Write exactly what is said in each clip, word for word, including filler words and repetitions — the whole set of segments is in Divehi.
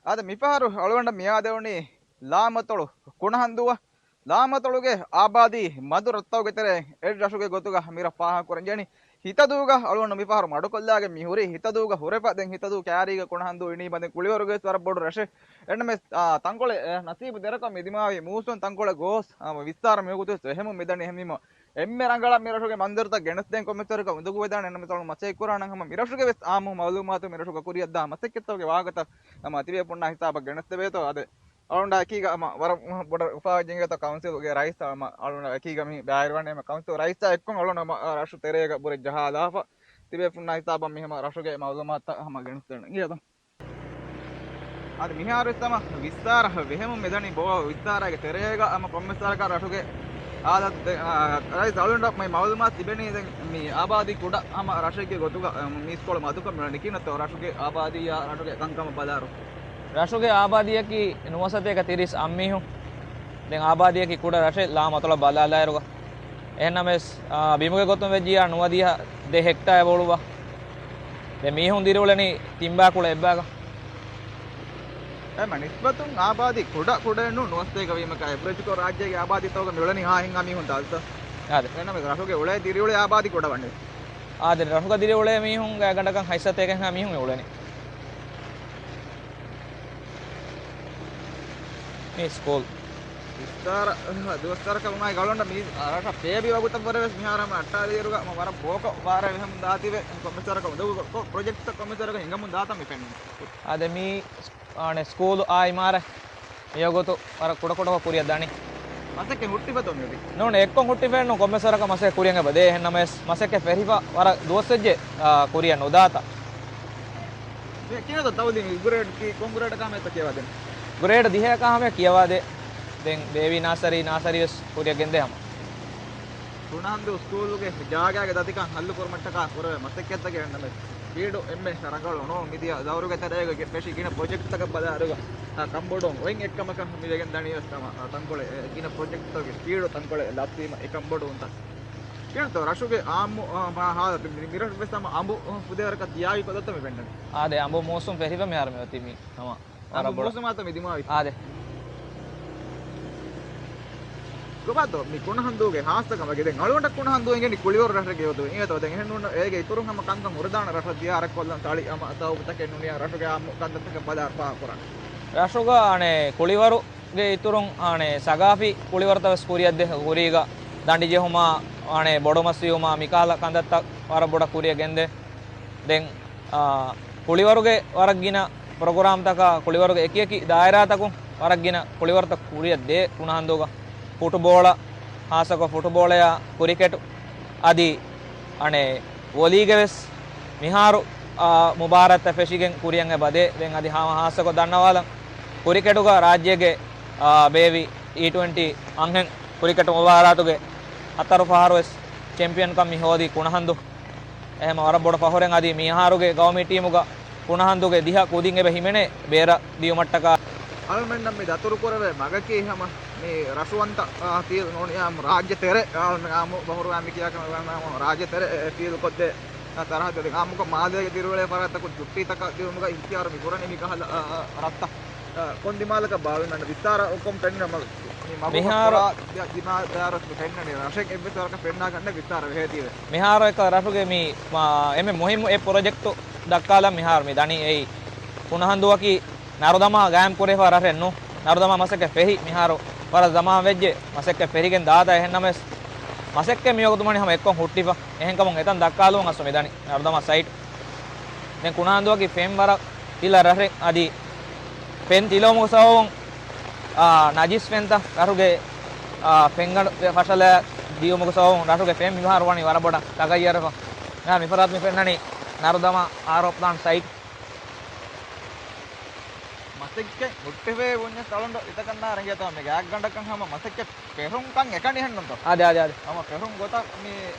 އާދެ، މިފަހަރު އަޅުގަނޑަށް މިއާދެވުނީ ލާމަތޮޅު ކުނަހަނދުއަށް. ލާމަތޮޅުގެ އާބާދީ މަދު ރަށްތަކުގެ ތެރެއިން އެއް ރަށުގެ ގޮތުގަ މިރަށް ފާހަގަކުރަން ޖެހެނީ. ހިތަދޫގަ އަޅުގަނޑު މިފަހަރު މަޑުކޮށްލާގެން މި ހުރީ. ހިތަދޫގަ ހުރެފަ ދެން ހިތަދޫ ކައިރީގަ ކުނަހަނދޫ އިނީމަ ދެން ކުޅިވަރުގެ ވެސް ވަރަށް ބޮޑު ރަށެއް. އެންނަމެސް، އާ، ތަންކޮޅެއް، އެ، ނަސީބު ދެރަކަށް މި ދިމާވި މޫސުން ތަންކޮޅެއް ގޯސް، އާ، ވިސްތާރަ މިވަގުތު ވެސް ވެހެމުން މިދަނީ. އެހެންވީމަ އެންމެ ރަނގަޅަށް މިރަށުގެ މަންޒަރުތައް ގެނެސްދޭން ކޮންމެސް ވަރަކަށް އުނދަގޫވެދާނެ. އެންނަމެސް އަޅުގަނޑު މަސައްކަތް ކުރާނަން ހަމަ މިރަށުގެ ވެސް އާއްމު މައުލޫމާތު މިރަށުގަ ކުރިއަށްދާ މަސައްކަތްތަކުގެ ވާހަކަތައް ހަމަ ތިބޭފުންނާ ހިސާބަށް ގެނެސްދެވޭތޯ. އާދެ، އަޅުގަނޑާ އެކީގަ ހަމަ ވަރަށް ބޮޑަށް އުފާވެއްޖެ އިނގޭތޯ ކައުންސިލްގެ ރައީސް ހަމަ އަޅުގަނޑާ އެކީގަ މި ބައިވެރިވަނީ ހަމަ ކައުންސިލް ރައީސާ އެއްކޮށް އަޅުގަނޑު ހަމަ ރަށު ތެރޭގަ ބުރެއް ޖަހާލާފަ ތިބޭފުންނާ ހިސާބަށް މި ހަމަ ރަށުގެ މައުލޫމާތުތައް ހަމަ ގެނެސްދޭނަން އިނގޭތޯ. އަދި މިހާރު ވެސް ހަމަ ވިސްތާރަ ވެހެމުން މިދަނީ ބޯ ވިސްތާރާގެ ތެރޭގަ ހަމަ ކޮންމެސް ވަރަކަށް ރަށުގެ އާދަ، އާ، ރައީސް އަޅުގަނޑަށް މި މައުލޫމާތު ތިބެނީ ދެން މި އާބާދީ ކުޑަ ހަމަ ރަށެއްގެ ގޮތުގަ، މި ސްކޫލް މަދުކަން މި ނިކިނަތޯ ރަށުގެ އާބާދީއާ ރަށުގެ ކަންކަމަށް ބަލާރު. ރަށުގެ އާބާދީއަކީ ނުވަސަތޭކަ ތިރީސް އަށް މީހުން. ދެން އާބާދީއަކީ ކުޑަ ރަށެއް ލާ މަތޮޅަށް ބަލާލާއިރުގަ. އެހެންނަމަވެސް، އާ، ބިމުގެ ގޮތުން ވެއްޖިއްޔާ ނުވަދިހަ ދެ ހެކްޓާއެއް ބޮޑުވާ. ދެން މީހުން ދިރިއުޅެނީ ތިންބާ ކުޅަ އެއްބާގަ. އެމަ ނިސްބަތުން އާބާދީ ކުޑަ ކުޑައެއްނު ނުވަސަތޭކަ ވީމަކާ އެވްރެޖްކޮށް ރާއްޖޭގެ އާބާދީތަކުގަ މިއުޅެނީ ހާހެއްހާ މީހުން ދާލްތަ؟ އާދެ. އެނަމެ ރަށުގެ އުޅޭ ދިރިއުޅޭ އާބާދީ ކުޑަ ވަނީ. އާދެ، ރަށުގަ ދިރިއުޅޭ މީހުންގެ ގަނޑަކަށް ހަތްސަތޭކަ ހާ މީހުން އުޅެނީ. މި ސްކޫލް. ވިސްތާރަ، ދުވަސްތަރަކަށް ވުމާއި ގަޅުންނަށް މި ރަށަށް ފޭބި ވަގުތަށްވުރެ ވެސް މިހާރު ހަމަ އައްޓާލިއިރުގަ ވަރަށް ބޯކޮށް ވާރޭ ވެހެމުން ދާތީވެ ކޮންމެސް ވަރަކަށް އުނދަގޫ ކޮށް ޕްރޮޖެކްޓްތައް ކޮންމެސް ވަރަކަށް ހިނގަމުން ދާތަން މި ފެންނަނީ. އާދެ، މި އާނެ ސްކޫލު އާ އިމާރާތް މިވަގުތު ވަރަށް ކުޑަކުޑަކޮށް ކުރިއަށް ދަނީ. މަސައްކަތް ހުއްޓިފަތޯ މިއޮތީ؟ ނޫން، އެއްކޮށް ހުއްޓިފައެއްނު، ކޮންމެސް ވަރަކަށް މަސައްކަތް ކުރިއަށް އެބަ ދޭ. އެހެންނަމަވެސް މަސައްކަތް ފެށިފަ ވަރަށް ދުވަސްވެއްޖެ، އާ، ކުރިއަށް ނުދާތަން. މި ކިހިނެއްތޯ ތައުލީމީ ގްރޭޑް ކީ، ކޮން ގްރޭޑަކާ ހަމަޔަށްތޯ ކިޔަވާދޭން؟ ގްރޭޑް ދިހަޔަކާ ހަމަޔަށް ކިޔަވާދޭ. ދެން ބޭބީ ނާސަރީ، ނާސަރީ ވެސް ކުރިއަށް ގެންދޭ ހަމަ. ކުނަހަންދޫ ސްކޫލުގެ ޖާގާގެ ދަތިކަން ހައްލު ކުރުމަށްޓަކާ ކުރެވޭ މަސައްކަތްތަކެއް ނަމެ، ސްޕީޑު އެންމެ ރަނގަޅު ނޫން. މިދިޔަ ދައުރުގެ ތެރޭގަ ފެށި ގިނަ ޕްރޮޖެކްޓްތަކަށް ބަލާއިރުގަ، އާ، ކަންބޮޑުވުން އޮތް އެއްކަމަކަށް މިވެގެން ދަނީ ވެސް ހަމަ، އާ، ތަންކޮޅެއް، އެ، ގިނަ ޕްރޮޖެކްޓްތަކުގެ ސްޕީޑު ތަންކޮޅެއް ލައްވީމަ އެ ކަންބޮޑުވުންތައް. ކިހިނެއްތޯ ރަށުގެ އާއްމު، އާ، މާ ހާލަތު މި، މިރަށު ވެސް ހަމަ އަނބު، އާ، ފުދޭވަރަކަށް ދިޔާވި ކޮލަތަ މި ފެންނަނީ. އާދެ، އަނބު މޫސުން ފެށިފަ މިހާރު މި އޮތީ މީ ހަމަ. އާ، ވަރަށް ބޮޑަށް. މޫސުމާތަ މި ދިމާވި. އާދެ. ކޮބާތޯ މި ކުނަހަންދޫގެ ހާއްސަކަމަކީ؟ ދެން އަޅުގަނޑަށް ކުނަހަންދޫ އެނގެނީ ކުޅިވަރު ރަށެއްގެ ގޮތުގަ. އިނގޭތޯ ދެން އެހެންނޫން އޭގެ އިތުރުން ހަމަ ކަންކަން ހުރެދާނެ ރަށަށް ޒިޔާރަތްކޮށްލަން ތަޅި ހަމަ ތައުބުތަކެއް ނޫނިއްޔާ ރަށުގެ އާއްމު ކަންތައްތަކަށް ބަލާ ފާހަގަކުރާނެ. ރަށުގަ އަނެއް ކުޅިވަރުގެ އިތުރުން އަނެއް ސަގާފީ ކުޅިވަރުތައް ވެސް ކުރިއަށްދޭ. ކުރީގަ ދަނޑި ޖެހުމާ، އަނެއް ބޮޑުމަސް ވިއުމާ، މިކަހަލަ ކަންތައްތައް ވަރަށް ބޮޑަށް ކުރިއަށް ގެންދޭ. ދެން، އާ، ކުޅިވަރުގެ ވަރަށް ގިނަ ޕްރޮގްރާމްތަކާ ކުޅިވަރުގެ އެކިއެކި ދާއިރާތަކުން ވަރަށް ގިނަ ކުޅިވަރުތައް ކުރިއަށް ދޭ ކުނަހަންދޫގަ. ފުޓުބޯޅަ، ހާއްސަކޮށް ފުޓުބޯޅަޔާ ކުރިކެޓު އަދި އަނެއް ވޮލީގެ ވެސް މިހާރު، އާ، މުބާރާތްތައް ފެށިގެން ކުރިއަށް އެބަ ދޭ. ދެން އަދި ހާ-، ހާއްސަކޮށް ދަންނަވާލަން ކުރިކެޓުގަ ރާއްޖޭގެ، އާ، ބޭއްވި ޓީ ޓްވެންޓީ އަންހެން ކުރިކެޓު މުބާރާތުގެ ހަތަރު ފަހަރު ވެސް ޗެމްޕިއަންކަން މި ހޯދީ ކުނަހަންދޫ. އެހެން ވަރަށް ބޮޑު ފަހުރެއް. އަދި މިއަހަރުގެ ގައުމީ ޓީމުގަ ކުނަހަންދޫގެ ދިހަ ކުދިން އެބަ ހިމެނޭ ބޭރަށް ދިޔުމަށްޓަކާ. އަޅުމެންނަށް މި ދަތުރުކުރެވޭ މަގަކީ ހަމަ މި ރަށުވަންތަ، އާ، ފީލް ނޫނިއްޔާ ރާއްޖެ ތެރެ، އާ، މި އާއްމު ބަހުރުވާ މި ކިޔާ ކަމަށް ވަންނާ ރާއްޖެ ތެރެ، އެ، އެ ފީލް ކޮށްދޭ، އާ، ސަރަހައްދު ދެން އާއްމުކޮށް މާލޭގެ ދިރިއުޅޭ ފަރާތްތަކުން ޗުއްޓީތަކަށް ދިއުމުގަ އިހްތިޔާރު މި ކުރަނީ މި ކަހަލަ، އާ، އާ، ރަށްތައް. އާ، ކޮން ދިމާލަކަށް ބާވި މަންނަ ވިސްތާރަ އޮކޮން ފެންނަ މަ-، މި މަގު މިހާރު ކޮޅާ ދި-، ދިމާ ދާރަސް މި ފެންނަނީ ރަށެއް އެއްވެސް ވަރަކަށް ފެންނާ ގަންނަ ވިސްތާރަ ވެހޭތީވެ. މިހާރު އެކަ ރަށުގެ މި، މާ، އެންމެ މުހިއްމު އެއް ޕްރޮޖެކްޓު ދައްކާލަން މިހާރު މި ދަނީ އެއީ. ކުނަހަންދުއަކީ ނަރުދަމާ ގާއިމް ކުރެފާ ރަށެއް ނޫ. ނަރުދަމާ މަސައްކަތް ފެހި މިހާރު ވަރަށް ޒަމާން ވެއްޖެ މަސައްކަތް ފެހިގެން ދާތާ އެހެންނަމަވެސް މަސައްކަތް މިވަގުތު މަނި ހަމަ އެއްކޮށް ހުއްޓިފަ. އެހެންކަމުން އެތަން ދައްކާލުމަށް އަސް މިދަނީ ނަރުދަމާ ސައިޓް. ދެން ކުނާންދޫއަކީ ފެން ވަރަށް ތިލަ ރަށެއް އަދި ފެން ތިލަވުމުގެ ސަބަބުން، އާ، ނަޖިސް ފެންތައް ރަށުގެ، އާ، ފެންގަނޑު ފަށަލަ ދިޔުމުގެ ސަބަބުން ރަށުގެ ފެން މިހާރު ވަނީ ވަރަށް ބޮޑަށް ތަޣައްޔަރުވެފަ. މިހާރު މިފަރާތު މި ފެންނަނީ ނަރުދަމާ އާރްއޯ ޕްލާންޓް ސައިޓް. މަސައްކަތް ހުއްޓެވޭ ބުންޏަސް އަޅުނޑު އިތަކަށް ނާ ރެނގޭތޯ މި ގާތްގަނޑަކަށް ހަމަ މަސައްކަތް ފެށުންކަން އެކަނި ހެންނުންތޯ؟ އާދެ، އާދެ، އާދެ. ހަމަ ފެށުން ގޮތަށް މި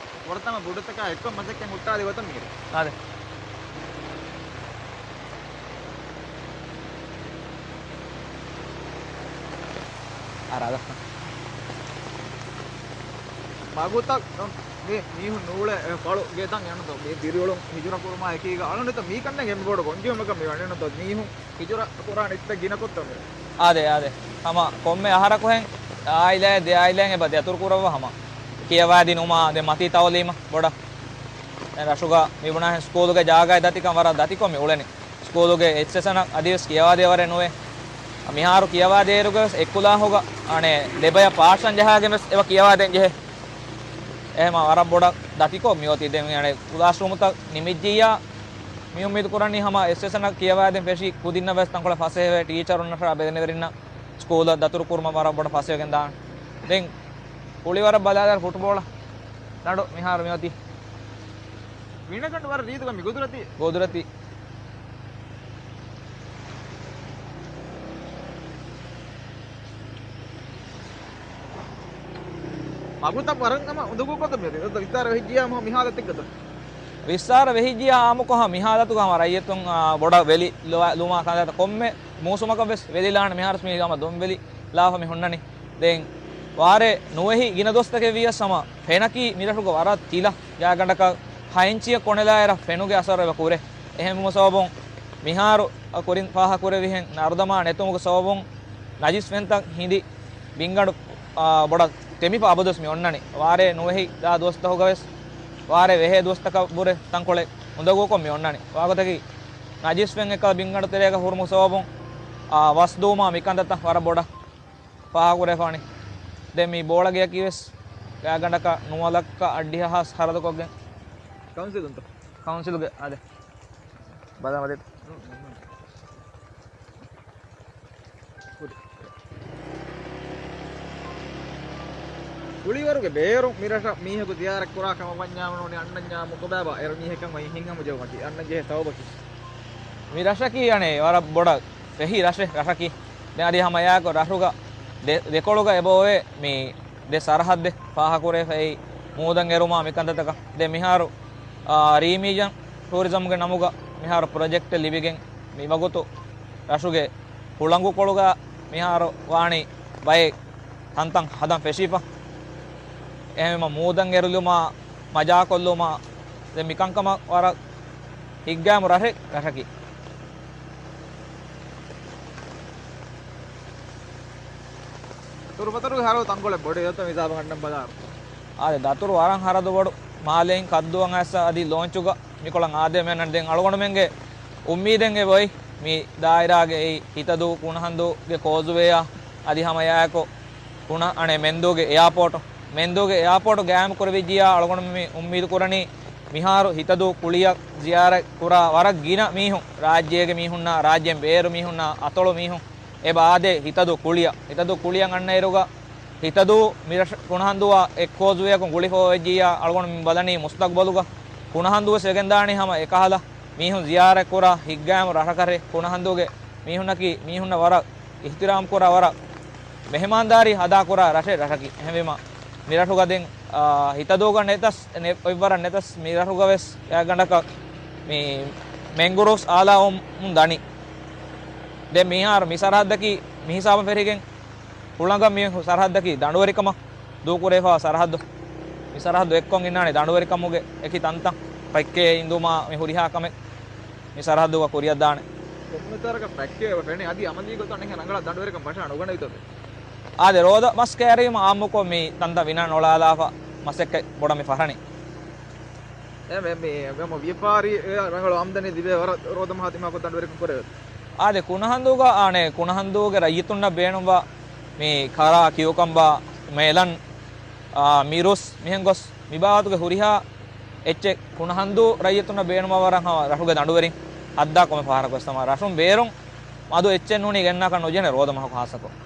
ފުރަތަމަ ބުޑުތަކާ އެއްކޮށް މަސައްކަތް ހުއްޓާލި ގޮތަށް މިހިރީ. އާދެ. އާ، ރާދަ. މަގުތައް މި މީހުން ނޫޅޭ ފަޅު ގެތައް އެންނަތޯ، މި ދިރިއުޅުން ހިޖުރަ ކުރުމާ އެކީގަ އަޅުން މީ ކަންނެ އެންމެ ބޮޑު ގޮންޖެހުމަކަށް މި ވަންނަތޯ، މީހުން ހިޖުރަ ކުރާނެ އިއްތަ ގިނަކޮށްތޯ މި. އާދެ، އާދެ. ހަމަ ކޮންމެ އަހަރަކުހެން އާއިލާއެއް ދެ އާއިލާއެއް އެބަ ދެ އަތުރު ކުރައްވާ ހަމަ ކިޔަވާދިނުމާ ދެ މަތީ ތައުލީމަށް ބޮޑަށް. ދެން ރަށުގަ މި ބުނާހެން ސްކޫލުގެ ޖާގައި ދަތިކަން ވަރަށް ދަތިކޮށް މި އުޅެނީ. ސްކޫލުގެ އެއްޗެސަނަށް އަދިވެސް ކިޔަވާދޭވަރެއް ނުވޭ. މިހާރު ކިޔަވާދޭއިރުގަވެސް އެއްކުލާހުގަ އަނެއް ދެބަޔަށް ޕާޓްސަން ޖަހާގެންވެސް އެބަ ކިޔަވާދޭން ޖެހޭ. އެހެމަ ވަރަށް ބޮޑަށް ދަތިކޮށް މިއޮތީ. ދެން މި އަނެއް ކްލާސްރޫމުތައް ނިމިއްޖިއްޔާ މި އުއްމީދު ކުރަނީ ހަމަ އެއްޗެސަނަށް ކިޔަވާދޭން ފެށި ކުދިންނަށް ވެސް ތަންކޮޅެއް ފަސޭހަވެ ޓީޗަރުންނަށާ ބެލެނިވެރިންނަށް ސްކޫލަށް ދަތުރު ކުރުމަށް ވަރަށް ބޮޑަށް ފަސޭހަވެގެން ދާނެ. ދެން ކުޅިވަރަށް ބަލާލާ ފުޓްބޯޅަ ދަނޑު މިހާރު މިއޮތީ. ވިނަކަނޑު ވަރަށް ރީތިކޮށް މި ގުދުރަތީ. ގުދުރަތީ. މަގުތައް ވަރަށް ހަމަ އުނދަގޫކޮށް މި ވިސްތާރަ ވެހިއްޖިޔާ މި ހާލަތެއްގަތަ؟ ވިސްތާރަ ވެހިއްޖިޔާ އާއްމުކޮށް މި ހާލަތުގަ ހަމަ ރައްޔިތުން، އާ، ބޮޑަށް ވެލި ލު-، ލުމާ ކަންތައްތައް ކޮންމެ މޫސުމަކަށް ވެސް ވެލިލާނެ. މިހާރު މި ހަމަ ދޮންވެލި ލާފަ މި ހުންނަނީ. ދެން ވާރޭ ނުވެހި ގިނަ ދުވަސްތަކެއް ވިޔަސް ހަމަ ފެނަކީ މިރަށުގަ ވަރަށް ތިލަ ގާތްގަނޑަކަށް ހަ އިންޗިއަށް ކޮނެލާއިރަށް ފެނުގެ އަސަރު އެބަ ކުރޭ. އެހެންވުމުގެ ސަބަބުން މިހާރު އަ، ކުރިން ފާހަގަކުރެވިހެން ނަރުދަމާ ނެތުމުގެ ސަބަބުން ނަޖިސް ފެންތައް ހިނދި ބިންގަނޑު، އާ، ބޮޑަށް ތެމިފަ އަބަދުވެސް މި އޮންނަނީ. ވާރޭ ނުވެހި ދާ ދުވަސްތަކުގަވެސް ވާރޭ ވެހޭ ދުވަސްތަކަށްވުރެ ތަންކޮޅެއް އުނދަގޫކޮށް މި އޮންނަނީ. ވާގޮތަކީ ނަޖިސް ފެން އެއްކަލަ ބިންގަނޑު ތެރޭގަ ހުރުމުގެ ސަބަބުން، އާ، ވަސް ދުވުމާ މިކަންތައްތައް ވަރަށް ބޮޑަށް ފާހަގަކުރެވިފާނީ. ދެން މި ބޯޅަ ގެއަކީވެސް ގާތްގަނޑަކަށް ނުވަ ލައްކަ އަށްޑިހަ ހާސް ހަރަދުކޮށްގެން. ކައުންސިލުންތަ؟ ކައުންސިލުގެ އާދެ. ބަލާ މަދެ. ކުޅިވަރުގެ ބޭރުން މިރަށަށް މީހަކު ޒިޔާރަތް ކުރާ ކަމަށް ވަންޏާމު ނޫނީ އަންނަންޏާ މުކުބާބާ އޭރު މީހެއްކަން އޮތް ހިތްހަމަޖެހުމަކީ އަންނަން ޖެހޭ ސަބަބަކީ. މި ރަށަކީ އަނެއް ވަރަށް ބޮޑަށް ފެހި ރަށެއް ރަށަކީ. ދެން އަދި ހަމަ އެއާއެކު ރަށުގަ ދެ-، ދެކޮޅުގަ އެބައޮވޭ މި ދެ ސަރަހައްދެއް ފާހަގަކުރެވިފައި މޫދަށް އެރުމާ މިކަންތައްތަކަށް. ދެން މިހާރު، އާ، ރީމީޖަން ޓޫރިޒަމްގެ ނަމުގަ މިހާރު ޕްރޮޖެކްޓެއް ލިބިގެން މިވަގުތު ރަށުގެ ހުޅަނގުކޮޅުގަ މިހާރު ވާނީ ބައެއް ތަންތަން ހަދަން ފެށިފަ. އެހެންވީމަ މޫދަށް އެރުލުމާ، މަޖާކޮށްލުމާ، ދެން މިކަންކަމަށް ވަރަށް ހިތްގައިމު ރަށެއް ރަށަކީ. ދަތުރު ބަތުރުގެ ހަރަދު ތަންކޮޅެއް ބޮޑު އެއޮތަ މި ހިސާބަށް ގަންނަން ބަލާއިރު. އާދެ، ދަތުރު ވަރަށް ހަރަދު ބޮޑު. މާލެއިން ކައްދޫއަށް އައިސް އަދި ލޯންޗުގަ މިކޮޅަށް އާދޭ މެންނަން. ދެން އަޅުގަނޑުމެންގެ އުއްމީދެއް އެބައޮތް މި ދާއިރާގެ އެއީ ހިތަދޫ ކުނަހަނދޫގެ ކޯޒުވޭއާ އަދި ހަމަ އެއާއެކު ކުނަ-، އަނެއް މެންދޫގެ އެއާޕޯޓު، މެންދޫގެ އެއާޕޯޓު ގާއިމް ކުރެވިއްޖިއްޔާ އަޅުގަނޑު މި އުއްމީދު ކުރަނީ މިހާރު ހިތަދޫ ކުޅިއަށް ޒިޔާރަތް ކުރާ ވަރަށް ގިނަ މީހުން، ރާއްޖޭގެ މީހުންނާ، ރާއްޖޭން ބޭރު މީހުންނާ، އަތޮޅު މީހުން އެބަ އާދޭ ހިތަދޫ ކުޅިއަށް. ހިތަދޫ ކުޅިއަށް އަންނައިރުގަ ހިތަދޫ މިރަށު ކުނަހަނދުއާ އެއްކޯޒުވެއަކުން ގުޅިފަ އޮވެއްޖިއްޔާ އަޅުގަނޑު މި ބަލަނީ މުސްތަގްބަލުގަ ކުނަހަނދޫވެސް ވެގެންދާނީ ހަމަ އެކަހަލަ މީހުން ޒިޔާރަތް ކުރާ ހިތްގައިމު ރަށަކަށެ. ކުނަހަނދޫގެ މީހުންނަކީ މީހުންނަށް ވަރަށް އިހްތިރާމް ކުރާ ވަރަށް މެހެމާންދާރީ ހަދާ ކުރާ ރަށެއް ރަށަކީ. އެހެންވީމަ މި ރަށުގަ ދެން، އާ، ހިތަދޫގަ ނެތަސް، ނެ-، އޮތްވަރަށް ނެތަސް މި ރަށުގަވެސް ގާތްގަނޑަކަށް މި މެންގްރޫވްސް އާލާ އޮމުން ދަނީ. ދެން މިހާރު މި ސަރަހައްދަކީ މި ހިސާބަށް ފެށިގެން ހުޅަނގަށް މި ސަރަހައްދަކީ ދަނޑުވެރިކަމަށް ދޫކުރެވިފައިވާ ސަރަހައްދު. މި ސަރަހައްދު އެއްކޮށް އިންނާނެ ދަނޑުވެރިކަމުގެ އެކި ތަންތަން. ފައްކޭ އިންދުމާ މި ހުރިހާ ކަމެއް މި ސަރަހައްދުގަ ކުރިއަށްދާނެ. ކޮންމެ ތަނަކަށް ފައްކޭ އެބަ ފެނޭ. އަދި އަމަލީ ގޮތަށް އަނެއްހެން ރަނގަޅަށް ދަނޑުވެރިކަން ފަށާނެ އުގަނޑު އިތުރު. އާދެ، ރޯދަ މަސް ކައިރީމަ އާއްމުކޮށް މި ތަންތަން ވިނާ ނޮޅާލާފަ މަސައްކަތް ބޮޑަށް މި ފަށަނީ. އެ މެ-، މި، މި ވިޔަފާރި ރަނގަޅު އާމްދަނީ ލިބޭ ވަރަށް ރޯދަ މަހާ ތިމާކޮށް ދަނޑުވެރިކަން ކުރެވޭ. އާދެ، ކުނަހަނދޫގަ އަނެއް ކުނަހަނދޫގެ ރައްޔިތުންނަށް ބޭނުންވާ މި ކަރާ، ކިއުކަމްބާ، މެލަން، އާ، މިރުސް، މިހެން ގޮސް މި ބާވަތުގެ ހުރިހާ އެއްޗެއް ކުނަހަނދޫ ރައްޔިތުންނަށް ބޭނުންވާ ވަރަށް ހަމަ ރަށުގެ ދަނޑުވެރިން ހައްދާ ކޮންމެ ފަހަރަކު ވެސް ހަމަ ރަށުން ބޭރުން މަދު އެއްޗެއް ނޫނީ ގެންނާކަށް ނުޖެހޭނެ ރޯދަ މަހަކު ހާއްސަކޮށް.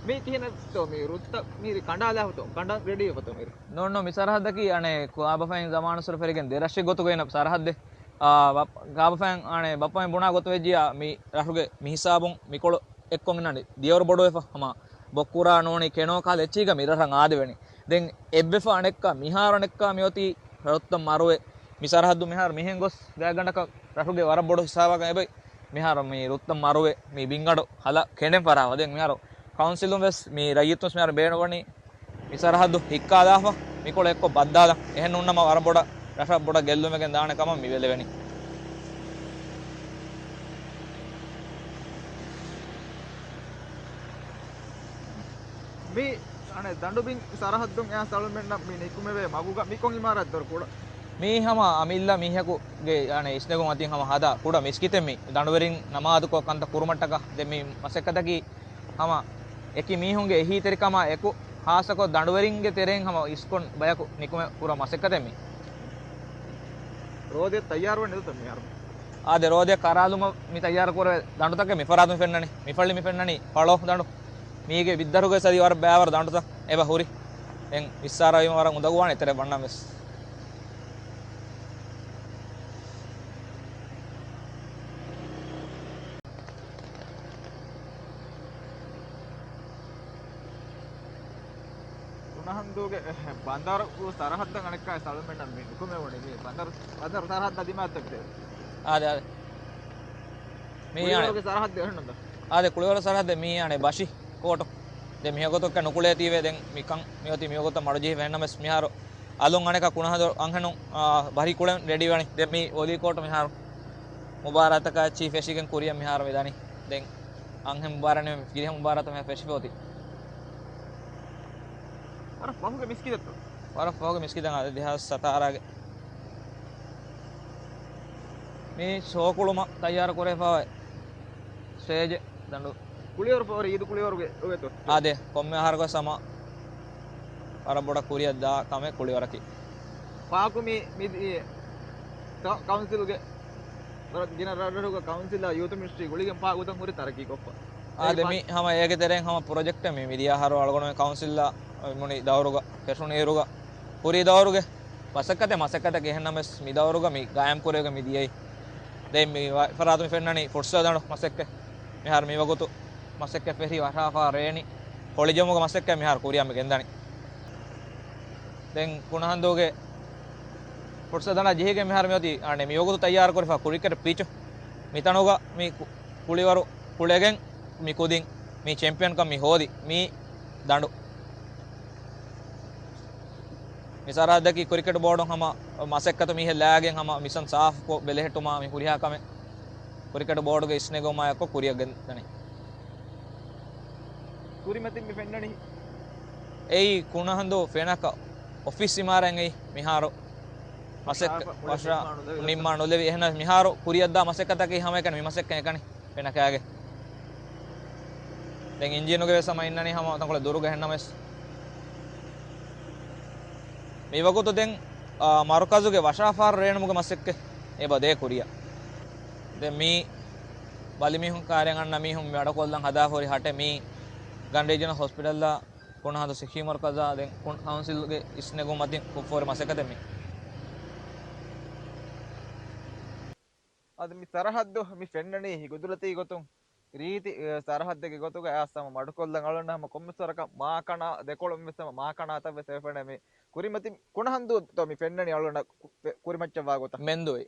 މީ ތިހެނެއްތޯ މި ރުއްތައް މީ ކަނޑާލާފަތޯ، ކަނޑަން ރެޑީވެފަތޯ މިރު؟ ނޯން ނޯ، މި ސަރަހައްދަކީ އަނެއް ކާބަފައިން ޒަމާނުއްސުރެ ފެށިގެން ދެ ރަށެއް ގޮތުގައި އިންނަ ސަރަހައްދެއް. އާ، ބަ-، ކާބަފައިން އަނެއް ބައްޕަމެން ބުނާ ގޮތު ވެއްޖިއްޔާ މި ރަށުގެ މި ހިސާބުން މިކޮޅު އެއްކޮށް އިންނާނެ ދިޔަވަރު ބޮޑުވެފަ ހަމަ ބޮއްކުރާ ނޫނީ ކެނޯ ކަހަލަ އެއްޗީގަ މި ރަށަށް އާދެވެނީ. ދެން އެއްވެފަ އަނެއްކާ މިހާރު އަނެއްކާ މިއޮތީ ރުއްތައް މަރުވެ މި ސަރަހައްދު މިހާރު މިހެން ގޮސް ގާތްގަނޑަކަށް ރަށުގެ ވަރަށް ބޮޑު ހިސާބަކަށް އެބައި މިހާރު މި ރުއްތައް މަރުވެ މި ބިންގަނޑު ހަލަ ކެނޑެން ފަރާވަ. ދެން މިހާރު ކައުންސިލުން ވެސް މި ރައްޔިތުން ވެސް މިހާރު ބޭނުންވަނީ މި ސަރަހައްދު ހިއްކާލާފަ، މިކޮޅު އެއްކޮށް ބައްދާލަން. އެހެން ނޫންނަމަ ވަރަށް ބޮޑަށް ރަށަށް ބޮޑަށް ގެއްލުމެއް ގެންދާނެ ކަމަށް މި ބެލެވެނީ. މި އަނެއް ދަނޑުބިން ސަރަހައްދުން އެހާ ސަޅުމެންނަށް މި ނިކުމެވޭ މަގުގަ މި ކޮން އިމާރާތްތައް ކުޑަ؟ މީ ހަމަ އަމިއްލަ މީހަކުގެ އަނެއް އިސްނެގުން އަތިން ހަމަ ހަދާ ކުޑަ މިސްކިތެއް މީ. ދަނޑުވެރިން ނަމާދުކޮށް ކަންތައް ކުރުމަށްޓަކާ ދެން މި މަސައްކަތަކީ ހަމަ އެކި މީހުންގެ އެހީތެރިކަމާ އެކު، ހާއްސަކޮށް ދަނޑުވެރިންގެ ތެރެއިން ހަމަ އިސްކޮށް ބަޔަކު ނިކުމެ ކުރާ މަސައްކަތެއް މީ. ރޯދައަށް ތައްޔާރުވަން ނެތަ މިހާރު؟ އާދެ، ރޯދައަށް ކަރާލުމަށް މި ތައްޔާރު ކުރެވޭ ދަނޑުތަކެއް މި ފަރާތުން ފެންނަނީ. މި ފަޅި މި ފެންނަނީ ފަޅޯ ދަނޑު. މީގެ ބިއްދަރުގެ ސަދި ވަރަށް ބައިވަރު ދަނޑުތައް އެބަ ހުރި. ދެން ވިއްސާރަވީމަ ވަރަށް އުނދަގޫވާނެ އެތެރެ ވަންނަމެސް. ކުނަހަންދޫގެ ބަނދަރު ސަރަހައްދަށް އަނެއްކާ ސަޅުމެންނަށް މި ނުކުމެވުނީ މި ބަނދަރު، ބަނދަރު ސަރަހައްދަށް ދިމާތަކެއް. އާދެ، އާދެ. މި ކުޅިވަރުގެ ސަރަހައްދެއް އެހެންނުންތަ؟ އާދެ، ކުޅިވަރު ސަރަހައްދެއް މީ އަނެއް ބަށި ކޯޓު. ދެން މިހަގޮތަށް ނުކުޅޭތީވެ ދެން މިކަން މިއޮތީ މިވަގުތަށް މަޑުޖެހިފަ އެހެންނަމެސް މިހާރު އަލުން އަނެކަ ކުނަހަނދު އަންހެނުން، އާ، ބަހި ކުޅެން ރެޑީވަނީ. ދެން މި ވޮލީ ކޯޓު މިހާރު މުބާރާތަކާ އެއްޗިހި ފެށިގެން ކުރިއަށް މިހާރު މި ދަނީ. ދެން އަންހެން މުބާރާތެއް ނެމެ ފިރިހެން މުބާރާތަށް މިހާރު ފެށިފަ އޮތީ. ވަރަށް ފަހުގެ މިސްކިތެއްތޯ؟ ވަރަށް ފަހުގެ މިސްކިތަށް އަދި ދެހާސް ސަތާރަގެ މި ޝޯ ކުޅުމަށް ތައްޔާރު ކުރެފަވާ ސްޓޭޖެއް ދަނޑު. ކުޅިވަރު ފޯރި އީދު ކުޅިވަރުގެ އޮވެތޯ؟ އާދެ، ކޮންމެ އަހަރަކުވެސް ހަމަ ވަރަށް ބޮޑަށް ކުރިއަށް ދާ ކަމެއް ކުޅިވަރަކީ. ފާކު މި، މި، އި، ކަ-، ކައުންސިލްގެ ވަރަށް ގިނަ ރަށްރަށުގެ ކައުންސިލާ ޔޫތު މިނިސްޓްރީ ގުޅިގެން ފާ ގޮތަށް ހުރި ތަރައްގީކޮށްފަ. އާދެ، މި ހަމަ އޭގެ ތެރެއިން ހަމަ ޕްރޮޖެކްޓެއް މި މިދިޔަ އަހަރު އަޅުގަނޑުމެން ކައުންސިލްއާ މުނި ދައުރުގަ ފެށުނުއިރުގަ ހުރި ދައުރުގެ މަސައްކަތެއް މަސައްކަތަކީ އެހެންނަމަވެސް މި ދައުރުގަ މި ގާއިމް ކުރެވިގެން މި ދިޔައީ. ދެން މި ވަ-، ފަރާތުން މި ފެންނަނީ ފުޓްސަލް ދަނޑު މަސައްކަތް. މިހާރު މި ވަގުތު މަސައްކަތް ފެށި ވަށާފާ ރޭނި ހޮޅިޖެހުމުގެ މަސައްކަތް މިހާރު ކުރިއަށް މި ގެންދަނީ. ދެން ކުނަހަނދޫގެ ފުޓްސަލް ދަނޑާ ޖެހިގެން މިހާރު މިއޮތީ އަނެއް މިވަގުތު ތައްޔާރު ކުރިފަ ކްރިކެޓް ޕިޗު. މިތަނުގަ މި ކު-، ކުޅިވަރު ކުޅެގެން މި ކުދިން މި ޗެމްޕިއަންކަން މި ހޯދި މި ދަނޑު. މި ސަރަހައްދަކީ ކްރިކެޓް ބޯޑުން ހަމަ މަސައްކަތު މީހެއް ލާގެން ހަމަ މިސަން ސާފުކޮށް ބެލެހެއްޓުމާ މި ހުރިހާ ކަމެއް ކްރިކެޓް ބޯޑުގެ އިސްނެގުމާ އެއްކޮށް ކުރިއަށް ގެންދަނީ. ކުރިމަތިން މި ފެންނަނީ. އެއީ ކުނަހަނދޫ ފެނަކަ އޮފީސް އިމާރާތް އެއީ މިހާރު މަސައްކަ-، ވަށާފަ މުޅި ވަށާ ނިންމާނުލެވި ނިންމާނުލެވި. އެހެނަސް މިހާރު ކުރިއަށްދާ މަސައްކަތަކީ ހަމައެކަނި މި މަސައްކަތް އެކަނި ފެނަކާގެ. ދެން އިންޖީނުގެ ވެސް ހަމަ އިންނަނީ ހަމަ ތަންކޮޅެއް ދުރުގަ އެހެންނަމަވެސް. މިވަގުތު ދެން، އާ، މަރުކަޒުގެ ވަށާފާރު ރޭނުމުގެ މަސައްކަތް އެބަ ދޭ ކުރިއަށް. ދެން މީ ބަލިމީހުން ކާރިއަށް އަންނަ މީހުން މި ވަޑަކޮށްލަން ހަދާފަ ހުރި ހަޓެއް މީ ގަނޑު ރީޖަނަލް ހޮސްޕިޓަލްއާ ކުނަހަނދޫ ސިއްހީ މަރުކަޒާ ދެން ކުން ކައުންސިލްގެ އިސްނެގުން މަތިން ކޮށްފަ ހުރި މަސައްކަތެއް މީ. އަދި މި ސަރަހައްދު މި ފެންނަނީ ގުދުރަތީ ގޮތުން ރީތި، އެ، ސަރަހައްދެއްގެ ގޮތުގަ އައިސް ހަމަ މަޑުކޮށްލަން އަޅުގަނޑު ހަމަ ކޮންމެސް ވަރަކަށް މާކަނާ ދެކޮޅުން ވެސް ހަމަ މާކަނާތައް ވެސް އެބަ ފެނޭ މި ކުރިމަތިން. ކުނަހަނދޫ ތޯ މި ފެންނަނީ އަޅުގަނޑަށް ކު-، ފެ-، ކުރިމައްޗަށް ވާ ގޮތަށް؟ މެންދޫއި.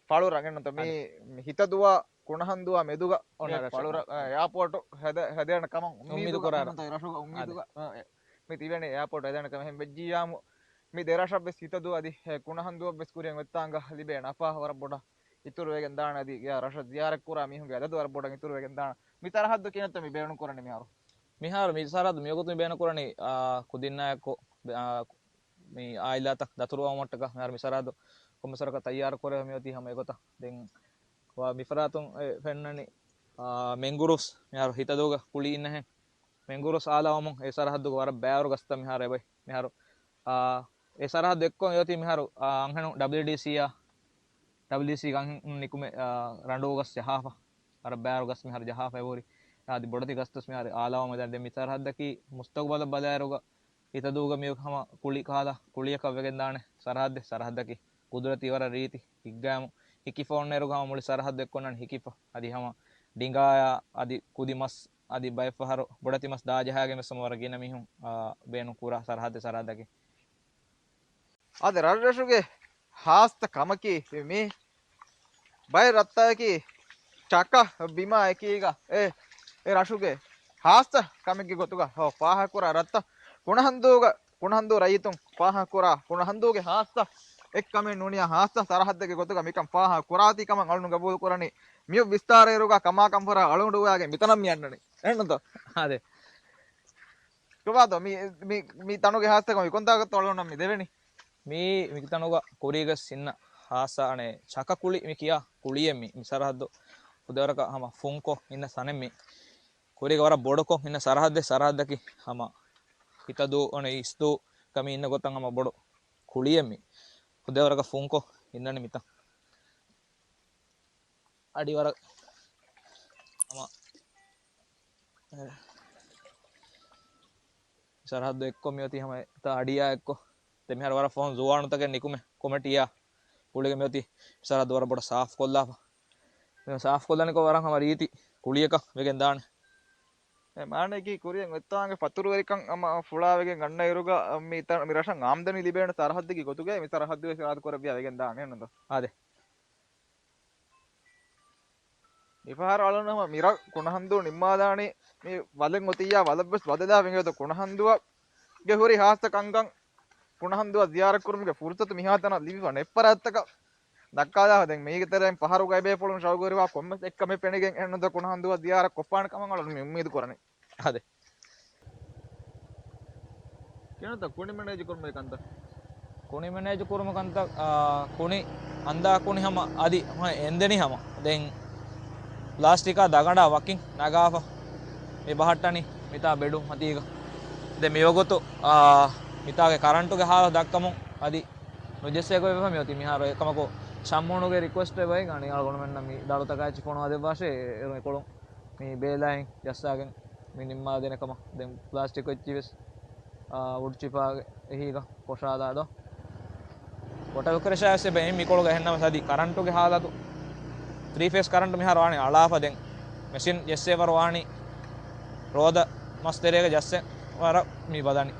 ފަޅުރަށް އެންނަތަ މި އަނެ. ހިތަދޫއާ ކުނަހަންދޫއާ މެދުގަ އޮންނަ މި ރަށަށް. ފަޅުރަށް، އަ، އެއާޕޯޓު ހެދެ-، ހެދޭނެ ކަމަށް އުއްމީދު އުއްމީދު ކުރާ އެންނަތަ ރަށުގަ އުއްމީދުގަ، އަ، އެ، މި ތިބެނީ އެއާޕޯޓު ހެދޭނެ ކަމަށް. އެހެން ވެއްޖިއްޔާމު މި ދެ ރަށަށް ވެސް ހިތަދޫ އަދި، އެ، ކުނަހަންދޫއަށް ވެސް ކުރިއަށް އޮތްތާނގަ ލިބޭ ނަފާ ވަރަށް ބޮޑަށް އިތުރުވެގެން ދާނެ. އަދި އެ ރަށަށް ޒިޔާރަތް ކުރާ މީހުންގެ އަދަދު ވަރަށް ބޮޑަށް އިތުރުވެގެން ދާނެ. މި ސަރަހައްދު ކިހިނެއްތަ މި ބޭނުން ކުރަނީ މިހާރު؟ މިހާރު މި ސަރަހައްދު މިވަގުތު މި ބޭނުން ކުރަނީ، އާ، ކުދިންނާއެކު ބެ-، އާ، މި އާއިލާތައް ދަތުރުވާމަށްޓަކާ މިހާރު މި ސަރަހައްދު ކޮންމެ ސަރަކަށް ތައްޔާރު ކުރެވޭ މިއޮތީ ހަމަ އެގޮތަށް. ދެން ވާ މި ފަރާތުން އެ ފެންނަނީ، އާ، މެންގްރޫވްސް މިހާރު ހިތަދޫގަ ކުޅި އިންނަހެން. މެންގްރޫވްސް އާލާވަމުން އެ ސަރަހައްދުގަ ވަރަށް ބައިވަރު ގަސްތައް މިހާރު އެބައި. މިހާރު، އާ، އެ ސަރަހައްދު އެއްކޮށް އޮތީ މިހާރު، އާ، އަންހެނުން ޑަބްލިއުޑީސީއާ، ޑަބްލިއުޑީސީ ގަން ނިކުމެ، އާ، ރަނޑޫ ގަސް ޖަހާފަ. ވަރަށް ބައިވަރު ގަސް މިހާރު ޖަހާފަ އެބަހުރި. އަދި ބޮޑެތި ގަސްތައް މިހާރު އާލާވަމުން ދެން މި ސަރަހައްދަކީ މުސްތަގުބަލަށް ބަލާއިރުގަ ހިތަދޫގަ މިއޮތް ހަމަ ކުޅި ކަހަލަ ކުޅިއަކަށް ވެގެން ދާނެ ސަރަހައްދެއް. ސަރަހައްދަކީ ގުދުރަތީ ވަރަށް ރީތި ހިތްގައިމު ހިކިފަ އޮންނައިރުގަ ހަމަ މުޅި ސަރަހައްދު އެއްކޮށް އޮންނަނީ ހިކިފަ. އަދި ހަމަ ޑިނގާޔާ އަދި ކުދި މަސް އަދި ބައެއްފަހަރު ބޮޑެތި މަސް ދާޖަހާގެން ވެސް ހަމަ ވަރަށް ގިނަ މީހުން، އާ، ބޭނުން ކުރާ ސަރަހައްދެއް ސަރަހައްދަކީ. އަދި ރަށްރަށުގެ ހާއްސަ ކަމަކީ މި ބައެއް ރަށްތަކަކީ ޗަކަ ބިމާ އެކީގަ އެ، އެ ރަށުގެ ހާއްސަ ކަމެއްގެ ގޮތުގަ ހޯ ފާހަގަކުރާ ރަށްތައް ކުނަހަންދޫގަ، ކުނަހަންދޫ ރައްޔިތުން ފާހަގަކުރާ، ކުނަހަންދޫގެ ހާއްސަ އެއްކަމެއް ނޫނިޔާ ހާއްސަ ސަރަހައްދެއްގެ ގޮތުގަ މިކަން ފާހަގަކުރާތީ ކަމަށް އަޅުން ގަބޫލުކުރަނީ. މިއޮތް ވިސްތާރައިރުގަ ކަމާކަންފަރާ އަޅުގަނޑު އޮވާގެން މިތަނަށް މި އަންނަނީ. އެހެންނުތޯ؟ އާދެ. ކޮބާތޯ މި، މި، މި ތަނުގެ ހާއްސަކަން ކޮންތާކަށްތޯ އަޅުގަނޑަށް މި ދެވެނީ؟ މީ މިތަނުގަ ކުރީގަސް އިންނަ ހާއްސަ އަނެއް ޗަކަކުޅި މި ކިޔާ ކުޅިއެއް މި، މި ސަރަހައްދު ހުދަވަރަކަށް ހަމަ ފުންކޮށް އިންނަ ތަނެއް މި. ކުރީގަ ވަރަށް ބޮޑުކޮށް އިންނަ ސަރަހައްދެއް، ސަރަހައްދަކީ ހަމަ ހިތަދޫ އަނެއް އިސްދޫ ކަމީ އިންނަ ގޮތަށް ހަމަ ބޮޑު ކުޅިއެއް މި. ހުދަވަރަކަށް ފުންކޮށް އިންނަނީ މިތަން. އަޑި ވަރަށް ހަމަ ސަރަހައްދު އެއްކޮށް މިއޮތީ ހަމަ އެތާ އަޑިއާ އެއްކޮށް. ދެ މިހާރު ވަރަށް ފަހުން ޒުވާނުތަކެއް ނިކުމެ ކޮމެޓީއާ ގުޅިގެން މިއޮތީ ސަރަހައްދު ވަރަށް ބޮޑަށް ސާފުކޮށްލާފަ. މި ސާފުކޮށްލަނިކޮށް ވަރަށް ހަމަ ރީތި ކުޅިއަކަށް ވެގެން ދާނެ. އެ މާނައަކީ ކުރިއަށް އޮތްތާނގެ ފަތުރުވެރިކަން ހަމަ ފުޅާވެގެން އަންނަ އިރުގަ މި ތަ-، މި ރަށަށް އާމްދަނީ ލިބޭނެ ސަރަހައްދެއްގެ ގޮތުގައި މި ސަރަހައްދު ވެސް އިރާދަ ކުރެއްވިޔާ ވެގެން ދާނެ ނުންދޯ. އާދެ. މިފަހަރު އަޅުން ހަމަ މިރަށް ކުނަހަންދޫ ނިންމާލާނީ މި ވަލެއް އޮތިއްޔާ ވަލަށްވެސް ބަދަލާ ވެގެން އޮތޯ ކުނަހަންދޫއަށް ގެ ހުރި ހާއްސަ ކަންކަން ކުނަހަންދޫއަށް ޒިޔާރަތްކުރުމުގެ ފުރުސަތު މިހާތަނަށް ލިބިފަ ނެއްޕަރަތަކަށް ދައްކާލާފަ ދެން މީގެ ތެރެއިން ފަހަރުގައި ބޭފުޅުން ޝައުގުވެރިވާ ކޮންމެސް އެއްކަމެއް ފެނިގެން އެހެންނުތޯ ކުނަހަންދޫއަށް ޒިޔާރަތް ކޮށްފާނެ ކަމަށް އަޅުން މި އުއްމީދު ކުރަނީ. އާދެ. ކިނަތަ ކުނި މެނޭޖް ކުރުމުގެ ކަންތައް؟ ކުނި މެނޭޖް ކުރުމުގެ ކަންތައް، އާ، ކުނި އަންދާ ކުނި ހަމަ އަދި ހަމަ އެނދެނި ހަމަ. ދެން ޕްލާސްޓިކާ ދަގަނޑާ ވަކިން ނަގާފަ މި ބަހައްޓަނީ މިތާ ބެޑު މަތީގަ. ދެން މިވަގުތު، އާ، މިތާގެ ކަރަންޓުގެ ހާލަތު ދައްކަމުން އަދި ނުޖެއްސޭ ގޮތް ވެފަ މިއޮތީ. މިހާރު އެކަމަކު ޝަމްއުނުގެ ރިކުއެސްޓެއް ވައި ގަނީ އަޅުގަނޑުމެންނަށް މި ދަޅުތަކާ އެއްޗި ފޮނުވާ ދެއްވާށޭ. އޭރު އެކޮޅުން މި ބޭލާއިން ޖައްސާގެން މި ނިންމާދޭނެ ކަމަށް. ދެން ޕްލާސްޓިކް އެއްޗި ވެސް، އާ، ވުޑް ޗިޕާގެ އެހީގަ ކޮށާލާ ދޯ. ވޮޓަރ ކްރަޝާ ވެސް އެބަ އެއިން މިކޮޅުގަ އެހެންނަމަސް އަދި ކަރަންޓުގެ ހާލަތު ތްރީ ފޭސް ކަރަންޓު މިހާރު ވާނީ އަޅާފަ ދެން މެޝިން ޖެއްސޭވަރު ވާނީ ރޯދަ މަސް ތެރޭގަ ޖައްސެ ވަރަށް މި ބަލަނީ.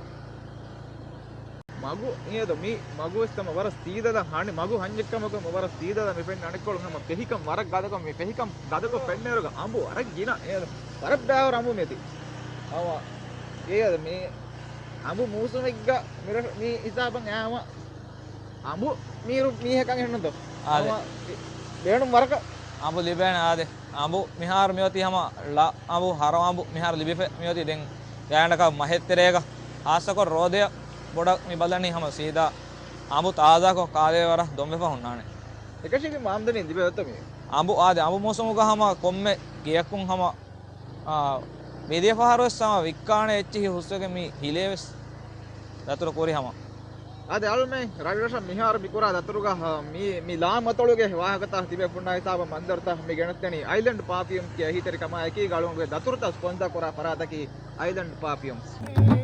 މަގު އިނގޭތޯ މި މަގު ވެސް ތަމަ ވަރަށް ސީދަލަށް ހަނި މަގު ހަންޏެއްކަމަކު ވަރަށް ސީދަލަށް މި ފެންނަ އަނެއްކޮޅުން ހަމަ ފެހިކަން ވަރަށް ގަދަކޮށް މި ފެހިކަން ގަދަކޮށް ފެންނައިރުގަ އަނބު ވަރަށް ގިނަ އިނގޭތޯ ވަރަށް ބައިވަރު އަނބު މިއޮތީ. ހަމަ އިނގޭތޯ މި އަނބު މޫސުމެއްގަ މި ހިސާބަށް އައި ހަމަ އަނބު މީރު މީހަކަށް އެހެންނުތޯ؟ އާދެ. ހަމަ ބޭނުން ވަރަކަށް. އަނބު ލިބޭނެ އާދެ. އަނބު މިހާރު މިއޮތީ ހަމަ ޅަ އަނބު، ހަރު އަނބު މިހާރު ލިބިފަ މިއޮތީ. ދެން ގާތްގަނޑަކަށް މަހެއް ތެރޭގަ ހާއްސަކޮށް ރޯދަޔަށް ބޮޑަށް މި ބަލަނީ ހަމަ ސީދާ އަނބު ތާޒާކޮށް ކާލޭ ވަރަށް ދޮންވެފަ ހުންނާނެ. އެކަށީގެން އާމްދަނީ ލިބޭ އޮތޯ މި؟ އަނބު އާދެ، އަނބު މޫސުމުގަ ހަމަ ކޮންމެ ގެޔަކުން ހަމަ، އާ، މިދިޔަ ފަހަރު ވެސް ހަމަ ވިއްކާނެ އެއްޗިހި ހުސްވެގެން މި ހިލޭ ވެސް ދަތުރު ކުރި ހަމަ. އާދެ އަޅުމެން ރަށްރަށަށް މިހާރު މި ކުރާ ދަތުރުގަ، މި، މި ލާމަތޮޅުގެ ވާހަކަތައް ތިބޭފުޅުންނާ ހިސާބަށް މަންޒަރުތައް މި ގެނެސްދެނީ އައިލެންޑް ޕާފިއުމް ކިޔާ އެހީތެރިކަމާއެކީ އަޅުގަނޑުގެ ދަތުރުތައް ސްޕޮންސަރ ކުރާ ފަރާތަކީ އައިލެންޑް ޕާފިއުމްސް.